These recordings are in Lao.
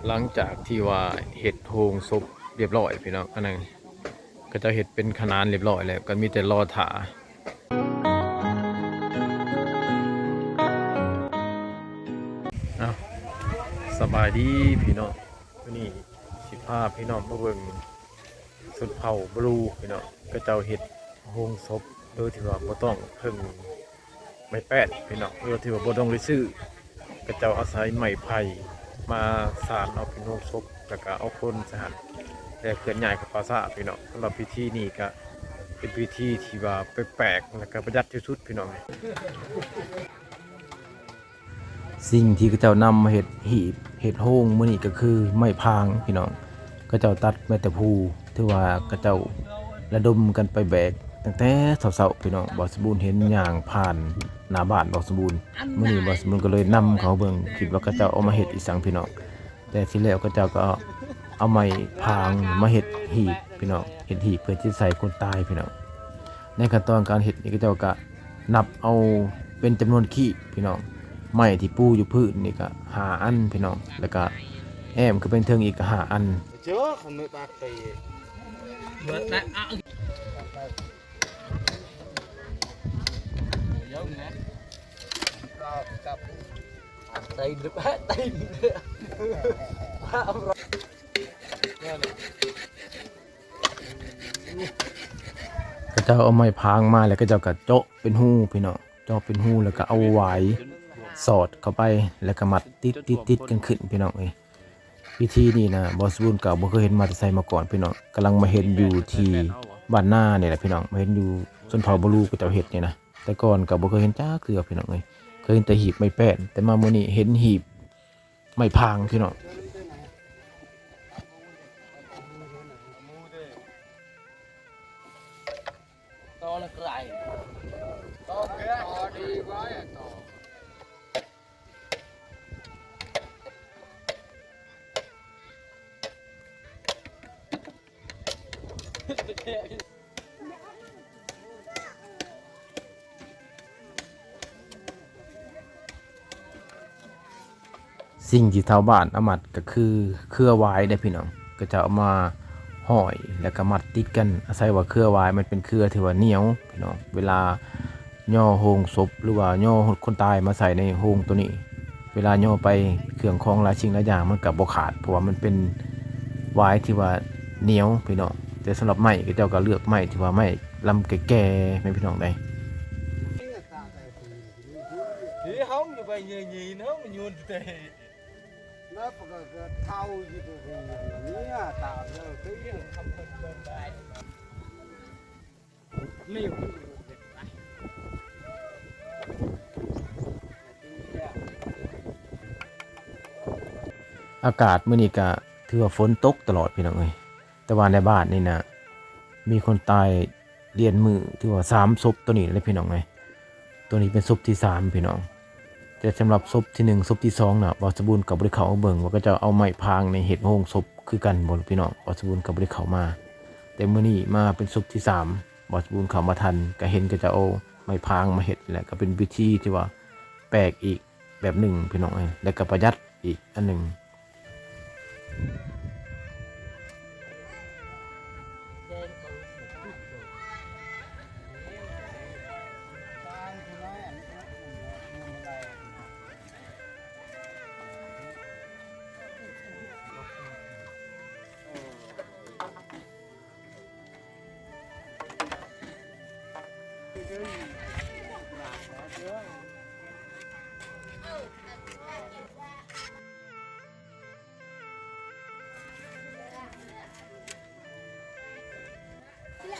ຫຼັງຈາກທີ່ວ່າເຮັດໂຮງສົບຮຽບຮ້ອຍພີ່ນ້ອງ, ອັນນັ້ນເຂົາເຈົ້າເຮັດເປັນຂະໜານຮຽບຮ້ອຍແລ້ວ ກໍມີແຕ່ລໍຖ້າ. ເອົ້າ ສະບາຍດີພີ່ນ້ອງ, ມື້ນີ້ຊິພາພີ່ນ້ອງມາເບິ່ງຊົນເຜົ່າບລູພີ່ນ້ອງ, ເຂົາເຈົ້າເຮັດໂຮງສົບໂດຍທີ່ວ່າບໍ່ຕ້ອງເພິ່ງ ໄມ້ແປ້ນພີ່ນ້ອງ, ຫຼືວ່າຖືວ່າບໍ່ຕ້ອງໄດ້ຊື້, ເຂົາເຈົ້າອາໄສໄມ້ໄຜ່ມາສານເອົາເປັນໂຮງສົບ ແລ້ວກະເອົາຄົນໃສ່ຫັ້ນ ແລ້ວເຄື່ອນຍ້າຍເຂົ້າປ່າຊ້າພີ່ນ້ອງ. ສຳລັບພິທີນີ້ກະເປັນພິທີທີ່ວ່າແປກໆ ແລ້ວກະປະຢັດທີ່ສຸດພີ່ນ້ອງ. ສິ່ງທີ່ເຂົາເຈົ້ານຳມາເຮັດຮີບເຮັດໂຮງມື້ນີ້ກໍຄືໄມ້ພາງພີ່ນ້ອງ. ເຂົາເຈົ້າຕັດມາແຕ່ພູ, ຖືວ່າເຂົາເຈົ້າລະດົມກັນໄປແບກຕັ້ງແຕ່ເຊົ້າໆ ພີ່ນ້ອງ. ບ່າວສະບູນເຫັນຍ່າງຜ່ານໜ້າບ້ານບ່າວສະບູນ, ມື້ນີ້ບ່າວສະບູນກໍເລີຍນຳເຂົ້າເບິ່ງ, ຄິດວ່າເຂົາເຈົ້າເອົາມາເຮັດອີ່ຫຍັງພີ່ນ້ອງ. ແຕ່ທີ່ແລ້ວເຂົາເຈົ້າກໍເອົາໄມ້ພາງມາເຮັດຮີບພີ່ນ້ອງ, ເຮັດຮີບເພື່ອທີ່ໃສ່ຄົນຕາຍພີ່ນ້ອງ. ໃນຂັ້ນຕອນການເຮັດນີ້ ເຂົາເຈົ້າກໍນັບເອົາເປັນຈຳນວນຄີບພີ່ນ້ອງ, ໄມ້ທີ່ປູຢູ່ພື້ນນີ້ກໍຫ້າອັນພີ່ນ້ອງ, ແລ້ວກໍແອ້ມຂຶ້ນໄປເທິງອີກກໍຫ້າອັນ. ເຂົາເຈົ້າເອົາໄມ້ພາງມາ ແລ້ວເຂົາເຈົ້າກໍເຈາະເປັນຮູພີ່ນ້ອງ, ເຈາະເປັນຮູ ແລ້ວກໍເອົາຫວາຍສອດເຂົ້າໄປ ແລ້ວກໍມັດຕິດໆກັນຂຶ້ນພີ່ນ້ອງເອີຍ. ວິທີນີ້ນະ ບ່າວສະບູນກໍບໍ່ເຄີຍເຫັນມາແຕ່ໃສມາກ່ອນພີ່ນ້ອງ, ກຳລັງມາເຫັນຢູ່ທີ່ບ້ານນານີ້ແຫຼະພີ່ນ້ອງ, ມາເຫັນຢູ່ຊົນເຜົ່າບລູເຂົາເຈົ້າເຮັດນີ້ນະ. ແຕ່ກ່ອນກໍບໍ່ເຄີຍເຫັນຈັກເທື່ອພີ່ນ້ອງເອີຍ, ເຄີຍເຫັນແຕ່ຮີບໄມ້ແປ້ນ, ແຕ່ມາມື້ນີ້ເຫັນຮີບໄມ້ພາງພີ່ນ້ອງ. ສິ່ງທີ່ຊາວບ້ານເອົາມັດກໍຄືເຄືອຫວາຍເດ້ພີ່ນ້ອງ, ເຂົາເຈົ້າເອົາມາຫ້ອຍ ແລ້ວກໍມັດຕິດກັນ. ອາໄສວ່າເຄືອຫວາຍມັນເປັນເຄືອທີ່ວ່າໜຽວພີ່ນ້ອງ, ເວລາຍໍໂຮງສົບ ຫຼືວ່າຍໍຄົນຕາຍມາໃສ່ໃນໂຮງໂຕນີ້, ເວລາຍໍໄປເຄື່ອງຂອງຫຼາຍສິ່ງຫຼາຍຢ່າງມັນກໍບໍ່ຂາດ, ເພາະວ່າມັນເປັນຫວາຍທີ່ວ່າໜຽວພີ່ນ້ອງ. ແຕ່ສຳລັບໄມ້ ເຂົາເຈົ້າກໍເລືອກໄມ້ທີ່ວ່າໄມ້ລຳແກ່ໆ ແມ່ນພີ່ນ້ອງເດ້. ອາກາດມື້ນີ້ກະຖືວ່າຝົນຕົກຕະຫຼອດພີ່ນ້ອງເອີຍ, ແຕ່ວ່າໃນບ້ານນີ້ນະ ມີຄົນຕາຍລຽນມື້ ຖືວ່າສາມສົບໂຕນີ້ແຫຼະພີ່ນ້ອງເອີຍ. ໂຕນີ້ເປັນສົບທີສາມພີ່ນ້ອງ, ແຕ່ສຳລັບສົບທີໜຶ່ງ ສົບທີສອງນະ ບ່າວສະບູນກໍບໍ່ໄດ້ເຂົ້າມາເບິ່ງວ່າເຂົາເຈົ້າເອົາໄມ້ພາງນີ້ເຮັດໂຮງສົບຄືກັນບໍ່ພີ່ນ້ອງ, ບ່າວສະບູນກໍບໍ່ໄດ້ເຂົ້າມາ. ແຕ່ມື້ນີ້ມາເປັນສົບທີສາມ ບ່າວສະບູນເຂົ້າມາທັນ ກໍເຫັນເຂົາເຈົ້າເອົາໄມ້ພາງມາເຮັດ ແລ້ວກໍເປັນພິທີທີ່ວ່າແປກອີກແບບໜຶ່ງພີ່ນ້ອງເອີຍ, ແລ້ວກໍປະຢັດອີກອັນໜຶ່ງ.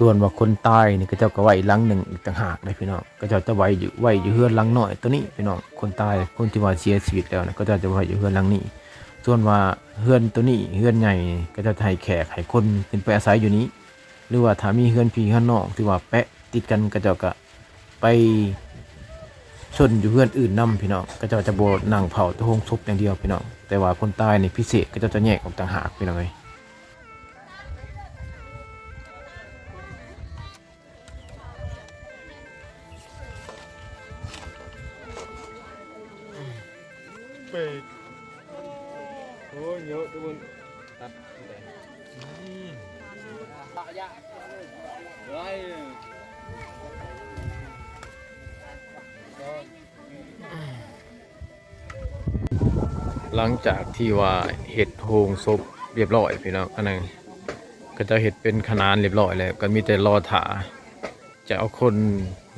ສ່ວນວ່າຄົນຕາຍນີ້ ເຂົາເຈົ້າກໍໄວ້ຫຼັງໜຶ່ງອີກຕ່າງຫາກເດ້ພີ່ນ້ອງ, ເຂົາເຈົ້າຈະໄວ້ຢູ່ ໄວ້ຢູ່ເຮືອນຫຼັງນ້ອຍໂຕນີ້ພີ່ນ້ອງ. ຄົນຕາຍ ຄົນທີ່ວ່າເສຍຊີວິດແລ້ວນະ ເຂົາເຈົ້າຈະໄວ້ຢູ່ເຮືອນຫຼັງນີ້. ສ່ວນວ່າເຮືອນໂຕນີ້ ເຮືອນໃຫຍ່ນີ້ ເຂົາເຈົ້າຈະໃຫ້ແຂກໃຫ້ຄົນຂຶ້ນໄປອາໄສຢູ່ນີ້, ຫຼືວ່າຖ້າມີເຮືອນພີ່ເຮືອນນ້ອງທີ່ວ່າແປະຕິດກັນ ເຂົາເຈົ້າກໍໄປຊົນຢູ່ເຮືອນອື່ນນຳພີ່ນ້ອງ. ເຂົາເຈົ້າຈະບໍ່ນັ່ງເຝົ້າແຕ່ໂຮງສົບຢ່າງດຽວພີ່ນ້ອງ, ແຕ່ວ່າຄົນຕາຍນີ້ພິເສດ ເຂົາເຈົ້າຈະແຍກອອກຕ່າງຫາກພີ່ນ້ອງເອີຍ. ເປັນ ໂອ້ຍ ເຍອະທຸກຄົນ ຕັດໄປ ອືມ ຫຼັງຈາກທີ່ວ່າເຮັດໂຮງສົບຮຽບຮ້ອຍພີ່ນ້ອງ ອັນນັ້ນ ເຂົາເຈົ້າເຮັດເປັນຂະໜານຮຽບຮ້ອຍແລ້ວ ກໍມີແຕ່ລໍຖ້າຈະເອົາຄົນ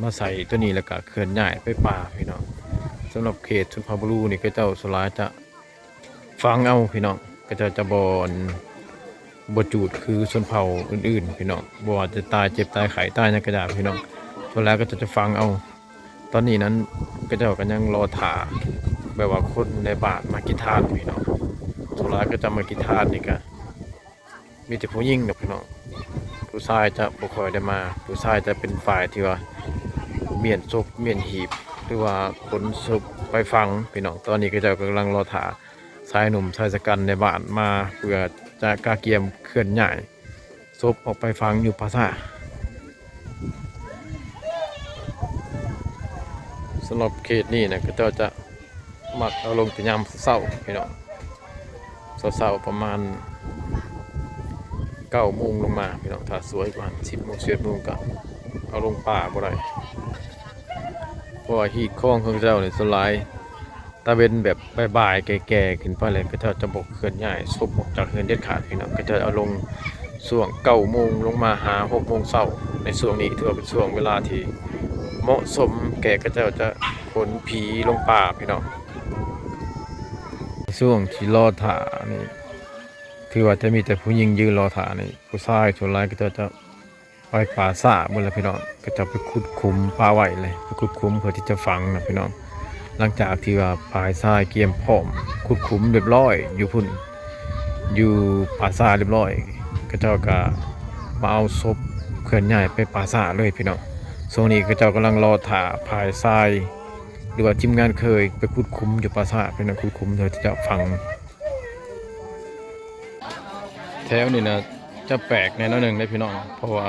ມາໃສ່ໂຕນີ້ ແລ້ວກໍເຄື່ອນຍ້າຍໄປປ່າພີ່ນ້ອງ. ສຳລັບເຂດຊົນເຜົ່າບຣູນີ້ ເຂົາເຈົ້າສ່ວນຫຼາຍຈະຝັງເອົາພີ່ນ້ອງ ເຂົາເຈົ້າຈະບໍ່ ບໍ່ຈູດຄືຊົນເຜົ່າອື່ນໆພີ່ນ້ອງ ບໍ່ວ່າຈະຕາຍເຈັບຕາຍໄຂ້ຕາຍຫຍັງກໍຢ່າພີ່ນ້ອງ ສ່ວນຫຼາຍເຂົາເຈົ້າຈະຝັງເອົາ. ຕອນນີ້ນັ້ນ ເຂົາເຈົ້າກໍຍັງລໍຖ້າ ແບບວ່າຄົນໃນບ້ານມາກິນທານພີ່ນ້ອງ ສ່ວນຫຼາຍເຂົາເຈົ້າມາກິນທານນີ້ກໍ ມີແຕ່ຜູ້ຍິງດອກພີ່ນ້ອງ ຜູ້ຊາຍຈະບໍ່ຄ່ອຍໄດ້ມາ ຜູ້ຊາຍຈະເປັນຝ່າຍທີ່ວ່າມ້ຽນສົບມ້ຽນຫີບ ຫຼືວ່າຂົນສົບໄປຝັງພີ່ນ້ອງ. ຕອນນີ້ເຂົາເຈົ້າກຳລັງລໍຖ້າຊາຍໜຸ່ມຊາຍຊະກັນໃນບ້ານມາ ເພື່ອຈະກະກຽມເຄື່ອນຍ້າຍສົບອອກໄປຝັງຢູ່ປ່າຊ້າ. ສຳລັບເຂດນີ້ນະ ເຂົາເຈົ້າຈະ ມັກເອົາລົງແຕ່ຍາມເຊົ້າພີ່ນ້ອງ ເຊົ້າໆປະມານເກົ້າໂມງລົງມາພີ່ນ້ອງ ຖ້າສວຍກວ່າສິບໂມງສິບເອັດໂມງກໍເອົາລົງປ່າບໍ່ໄດ້ ເພາະວ່າຮີດຄອງຂອງເຂົາເຈົ້ານີ້ສ່ວນຫຼາຍຕາເວັນແບບບ່າຍໆແກ່ໆຂຶ້ນໄປແລ້ວ ເຂົາເຈົ້າຈະບໍ່ເຄື່ອນຍ້າຍສົບອອກຈາກເຮືອນເດັດຂາດພີ່ນ້ອງ ເຂົາເຈົ້າເອົາລົງ ຊ່ວງເກົ້າໂມງລົງມາຫາຫົກໂມງເຊົ້າ ໃນຊ່ວງນີ້ຖືວ່າເປັນຊ່ວງເວລາທີ່ເໝາະສົມແກ່ເຂົາເຈົ້າຈະຂົນຜີລົງປ່າພີ່ນ້ອງ. ໃນຊ່ວງທີ່ລໍຖ້ານີ້ ຖືວ່າຈະມີແຕ່ຜູ້ຍິງຢືນລໍຖ້ານີ້ ຜູ້ຊາຍສ່ວນຫຼາຍເຂົາເຈົ້າຈະໄປປ່າຊ້າເບິດແລ້ວພີ່ນ້ອງ ເຂົາເຈົ້າໄປຂຸດຂຸມປະໄວ້ເລີຍ ໄປຂຸດຂຸມເພື່ອທີ່ຈະຝັງນະພີ່ນ້ອງ. ຫຼັງຈາກທີ່ວ່າຝ່າຍຊາຍກຽມພ້ອມຂຸດຂຸມຮຽບຮ້ອຍຢູ່ພຸ້ນ ຢູ່ປ່າຊ້າຮຽບຮ້ອຍ ເຂົາເຈົ້າກໍມາເອົາສົບເຄື່ອນຍ້າຍໄປປ່າຊ້າເລີຍພີ່ນ້ອງ. ຊ່ວງນີ້ເຂົາເຈົ້າກຳລັງລໍຖ້າຝ່າຍຊາຍ ຫຼືວ່າທີມງານເຄີຍໄປຂຸດຂຸມຢູ່ປ່າຊ້າພີ່ນ້ອງ ຂຸດຂຸມເພື່ອທີ່ຈະຝັງ. ແຖວນີ້ນະຈະແປກແດ່ໜ້ອຍໜຶ່ງເດ້ພີ່ນ້ອງ ເພາະວ່າ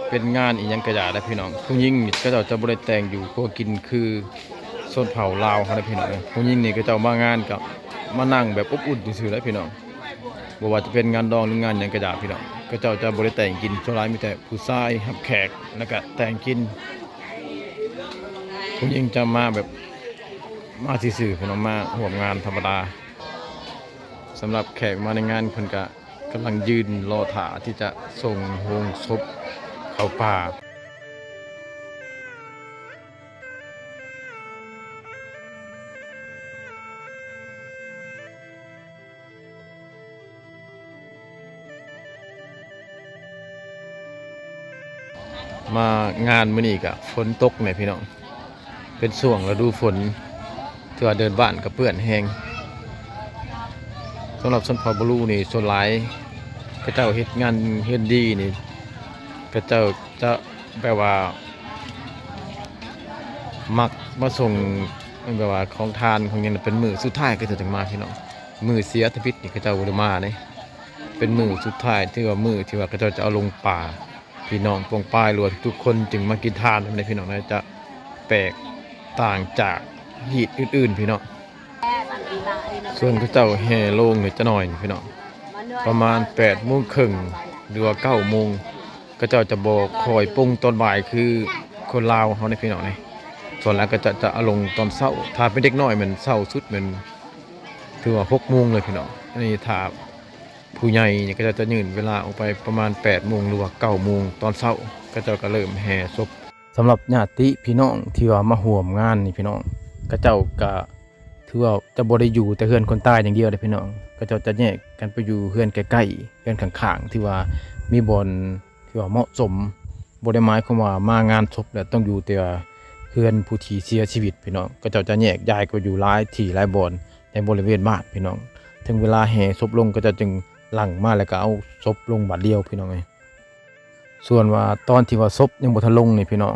ເປັນງານອີ່ຫຍັງກະຢ່າເດ້ພີ່ນ້ອງ ຜູ້ຍິງນີ້ເຂົາເຈົ້າຈະບໍ່ໄດ້ແຕ່ງຢູ່ຄົວກິນຄືຊົນເຜົ່າລາວເຮົາເດ້ພີ່ນ້ອງ. ຜູ້ຍິງນີ້ເຂົາເຈົ້າມາງານກໍມານັ່ງແບບອົບອຸ່ນຊື່ໆເດ້ພີ່ນ້ອງ ບໍ່ວ່າຈະເປັນງານດອງ ຫຼືງານຫຍັງກະຢ່າພີ່ນ້ອງ ເຂົາເຈົ້າຈະບໍ່ໄດ້ແຕ່ງກິນ ສ່ວນຫຼາຍມີແຕ່ຜູ້ຊາຍຮັບແຂກ ແລ້ວກະແຕ່ງກິນ. ຜູ້ຍິງຈະມາແບບ ມາຊື່ໆ ເພິ່ນອອກມາຮ່ວມງານທຳມະດາ. ສຳລັບແຂກມາໃນງານ ເພິ່ນກະກຳລັງຢືນລໍຖ້າທີ່ຈະສົ່ງໂຮງສົບເຂົ້າປ່າ. ມາງານມື້ນີ້ກະຝົນຕົກແດ່ພີ່ນ້ອງ ເປັນຊ່ວງລະດູຝົນ ຖືວ່າເດີ່ນບ້ານກະເປື້ອນແຮງ. ສຳລັບຊົນເຜົ່າບະລູນີ້ ສ່ວນຫຼາຍເຂົາເຈົ້າເຮັດງານເຮືອນດີນີ້ ເຂົາເຈົ້າຈະແບບວ່າ ມັກມາສົ່ງ ແບບວ່າຂອງທານຂອງຫຍັງ ເປັນມື້ສຸດທ້າຍເຂົາເຈົ້າຈຶ່ງມາພີ່ນ້ອງ ມື້ເສຍອາທິດນີ້ເຂົາເຈົ້າບໍ່ໄດ້ມາເດ້. ເປັນມື້ສຸດທ້າຍ ຖືວ່າມື້ທີ່ວ່າເຂົາເຈົ້າຈະເອົາລົງປ່າ ພີ່ນ້ອງປ້ອງປາຍ ຫຼືວ່າທຸກໆຄົນຈຶ່ງມາກິນທານນຳເດ້ພີ່ນ້ອງເດ້. ຈະແຕກຕ່າງຈາກຮີດອື່ນໆພີ່ນ້ອງ. ສ່ວນເຂົາເຈົ້າແຫ່ໂລງນີ້ຈະໜ້ອຍນີ້ພີ່ນ້ອງ ປະມານແປດໂມງເຄິ່ງ ຫຼືວ່າເກົ້າໂມງ ເຂົາເຈົ້າຈະບໍ່ຄ່ອຍປົງຕອນບ່າຍຄືຄົນລາວເຮົາເດ້ພີ່ນ້ອງເດ້. ສ່ວນຫຼາຍເຂົາເຈົ້າຈະເອົາລົງຕອນເຊົ້າ ຖ້າເປັນເດັກນ້ອຍແມ່ນເຊົ້າສຸດແມ່ນ ຖືວ່າຫົກໂມງເລີຍພີ່ນ້ອງ. ອັນນີ້ຖ້າ ຜູ້ໃຫຍ່ນີ້ເຂົາເຈົ້າຈະຍື່ນເວລາອອກໄປປະມານແປດໂມງ ຫຼືວ່າເກົ້າໂມງຕອນເຊົ້າ ເຂົາເຈົ້າກໍເລີ່ມແຫ່ສົບ. ສຳລັບຍາດຕິພີ່ນ້ອງທີ່ວ່າມາຮ່ວມງານນີ້ພີ່ນ້ອງ ເຂົາເຈົ້າກໍຖືວ່າຈະບໍ່ໄດ້ຢູ່ແຕ່ເຮືອນຄົນຕາຍຢ່າງດຽວເດ້ພີ່ນ້ອງ ເຂົາເຈົ້າຈະແຍກກັນໄປຢູ່ເຮືອນໃກ້ໆ ເຮືອນຂ້າງໆ ທີ່ວ່າມີບ່ອນທີ່ວ່າເໝາະສົມ. ບໍ່ໄດ້ໝາຍຄວາມວ່າມາງານສົບແລ້ວຕ້ອງຢູ່ແຕ່ເຮືອນຜູ້ທີ່ເສຍຊີວິດພີ່ນ້ອງ ເຂົາເຈົ້າຈະແຍກຍ້າຍໄປຢູ່ຫຼາຍທີ່ຫຼາຍບ່ອນໃນບໍລິເວນບ້ານພີ່ນ້ອງ. ເຖິງເວລາແຫ່ສົບລົງ ເຂົາເຈົ້າຈຶ່ງ ຫຼັ່ງມາແລ້ວກໍເອົາສົບລົງບາດດຽວພີ່ນ້ອງເອີຍ. ສ່ວນວ່າຕອນທີ່ວ່າສົບຍັງບໍ່ທັນລົງນີ້ພີ່ນ້ອງ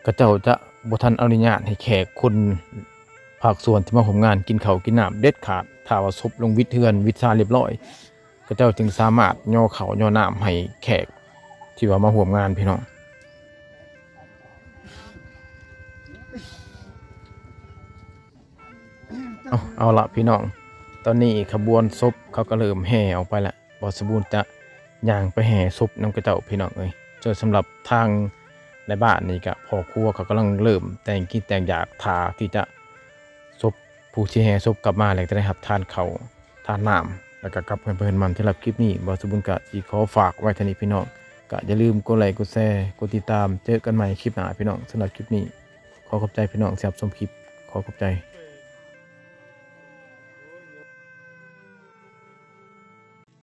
ເຂົາເຈົ້າຈະບໍ່ທັນອະນຸຍາດໃຫ້ແຂກຄົນພາກສ່ວນທີ່ມາຮ່ວມງານກິນເຂົ້າກິນນ້ຳເດັດຂາດ. ຖ້າວ່າສົບລົງວິດເຮືອນວິດຊານລຽບຮ້ອຍ ເຂົາເຈົ້າຈຶ່ງສາມາດຍໍເຂົ້າຍໍນ້ຳໃຫ້ແຂກທີ່ວ່າມາຮ່ວມງານພີ່ນ້ອງ. ເອົາ ເອົາລະພີ່ນ້ອງ ຕ ຕອນນີ້ຂະບວນສົບເຂົາກໍເລີ່ມແຫ່ອອກໄປແລ້ວ. ບ່າວສະບູນຈະຍ່າງໄປແຫ່ສົບນຳເຂົາເຈົ້າ ພີ່ນ້ອງເອີຍ. ສ່ວນສຳລັບທາງໃນບ້ານນີ້ກະພໍ່ຄົວເຂົາກຳລັງເລີ່ມແຕ່ງກິນແຕ່ງຢາກ ຖ້າທີ່ຈະສົບ ຜູ້ທີ່ແຫ່ສົບກັບມາແລ້ວຈະໄດ້ຮັບທານເຂົ້າ ທານນ້ຳ ແລ້ວກໍກັບເຮືອນໄປເຮືອນມັນ. ສຳລັບຄລິບນີ້ ບ່າວສະບຸນກະຊິຂໍຝາກໄວ້ເທົ່ານີ້ພີ່ນ້ອງ ກະຢ່າລືມກົດໄລ ກົດແຊ ກົດຕິດຕາມ. ເຈີກັນໃໝ່ຄລິບໜ້າພີ່ນ້ອງ. ສຳລັບຄລິບນີ້ ຂໍຂອບໃຈພີ່ນ້ອງທີ່ຮັບຊົມຄລິບ. ຂໍຂອບໃຈ.